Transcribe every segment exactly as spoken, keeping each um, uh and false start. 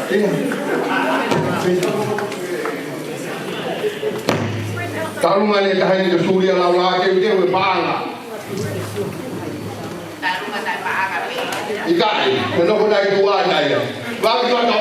Talu mai e taha ni ke suli ʻa Laula ke u ke ue paʻanga. ʻIkai, ke noko nai tuʻa nai. Vaki toto.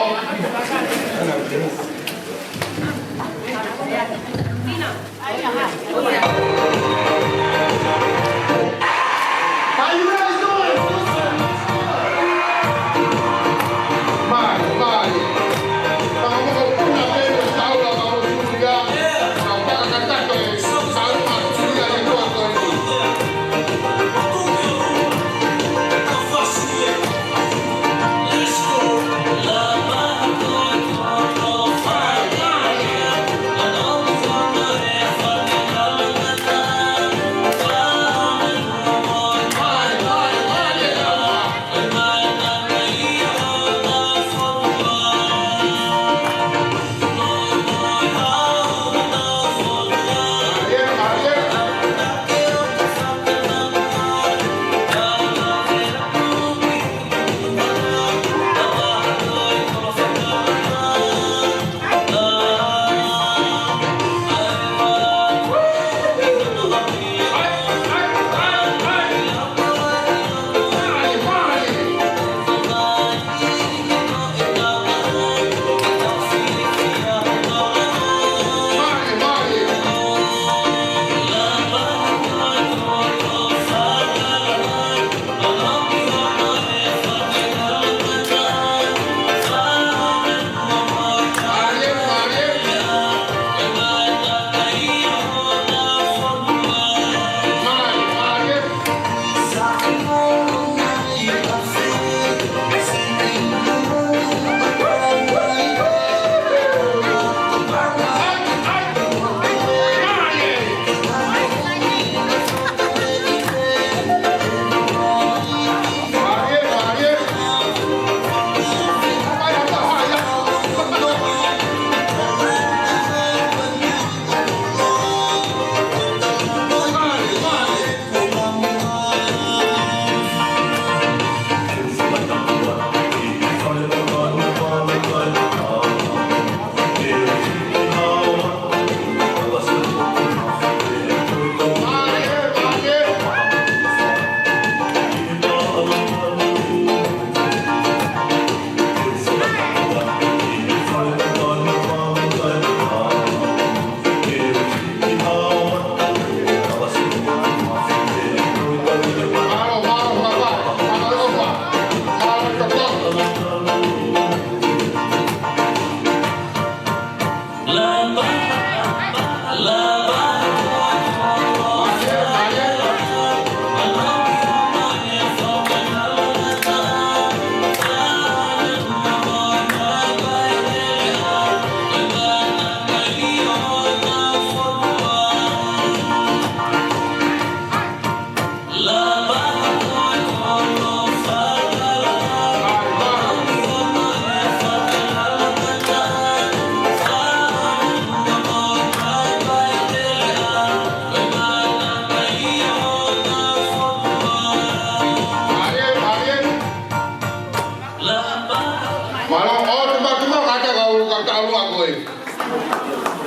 Mālō, ʻo, tuma, tuma, kātaki ʻo ka talu ako ē.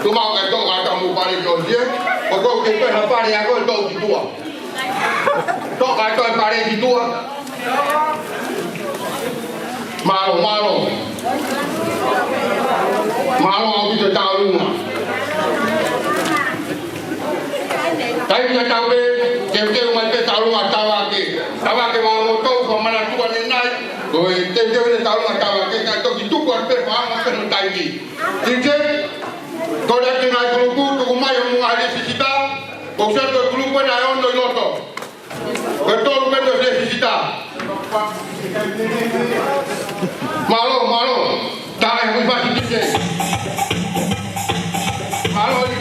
Tuma, ka tō, ka tamu pare ko sie. Ko ko ke pe ha pare ako ē tō ki tuʻa. Tō ka tō e pare ki tuʻa. Mālō, mālō. Mālō ʻaupito e tauʻolunga. Taimi tatau pē, ke, ke ʻomai pē tauʻolunga Tavake. Tavake Maʻamotou, ko Manatua ne nai. Ko e teuteu ne tauʻolunga Tavake, ka toki tuku atu pē, faʻanga pē no taimi. Tite, ko e ati ngaahi kulupu, tuku mai hoʻomou ngaahi lēsisita, ko e sio atu e kulupu ʻe ono ʻi loto. Ko e tolu pē ʻo e lēsisita. Mālō, mālō.